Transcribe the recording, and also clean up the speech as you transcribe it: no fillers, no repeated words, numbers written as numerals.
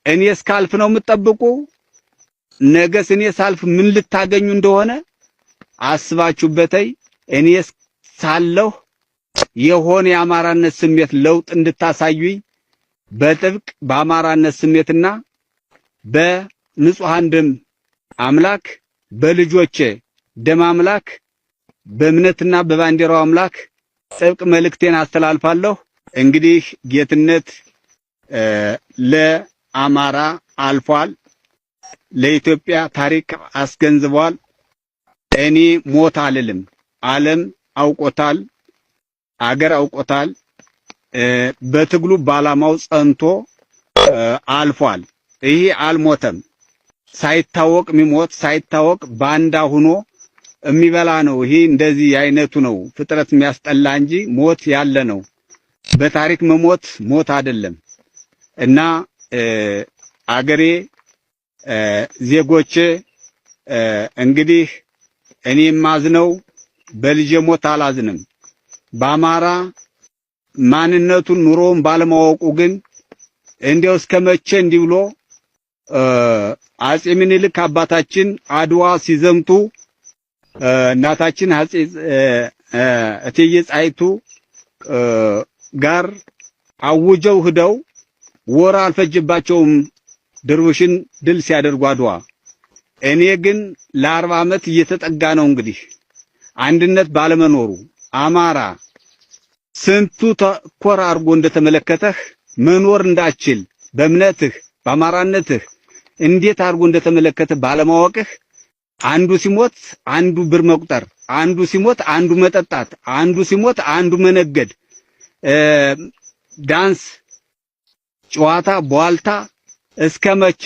እኔ እስካልፍ ነው የምትጠብቁ? ነገስ እኔ ሳልፍ ምን ልታገኙ እንደሆነ አስባችሁበተይ። እኔ ሳለሁ የሆነ የአማራነት ስሜት ለውጥ እንድታሳዩኝ በጥብቅ በአማራነት ስሜትና በንጹሐን ደም አምላክ፣ በልጆቼ ደም አምላክ፣ በእምነትና በባንዲራው አምላክ ጥብቅ መልእክቴን አስተላልፋለሁ። እንግዲህ ጌትነት ለአማራ አልፏል። ለኢትዮጵያ ታሪክ አስገንዝቧል። እኔ ሞት አልልም። ዓለም አውቆታል፣ አገር አውቆታል። በትግሉ ባላማው ጸንቶ አልፏል። ይሄ አልሞተም። ሳይታወቅ የሚሞት፣ ሳይታወቅ ባንዳ ሆኖ የሚበላ ነው። ይሄ እንደዚህ አይነቱ ነው ፍጥረት የሚያስጠላ እንጂ ሞት ያለ ነው። በታሪክ መሞት ሞት አይደለም እና አገሬ ዜጎቼ፣ እንግዲህ እኔ የማዝነው በልጄ ሞት አላዝንም። በአማራ ማንነቱን ኑሮውን ባለማወቁ ግን እንዲያው እስከ መቼ እንዲህ ብሎ አጼ ምኒልክ አባታችን አድዋ ሲዘምቱ እናታችን አጼ እቴጌ ጣይቱ ጋር አውጀው ሂደው ወር አልፈጅባቸውም ድርቡሽን ድል ሲያደርጉ አድዋ። እኔ ግን ለ40 ዓመት እየተጠጋ ነው፣ እንግዲህ አንድነት ባለመኖሩ አማራ ስንቱ ተኮር አድርጎ እንደተመለከተህ፣ መኖር እንዳችል በእምነትህ በአማራነትህ እንዴት አድርጎ እንደተመለከተህ ባለማወቅህ አንዱ ሲሞት አንዱ ብር መቁጠር፣ አንዱ ሲሞት አንዱ መጠጣት፣ አንዱ ሲሞት አንዱ መነገድ፣ ዳንስ፣ ጨዋታ፣ ቧልታ እስከ መቼ?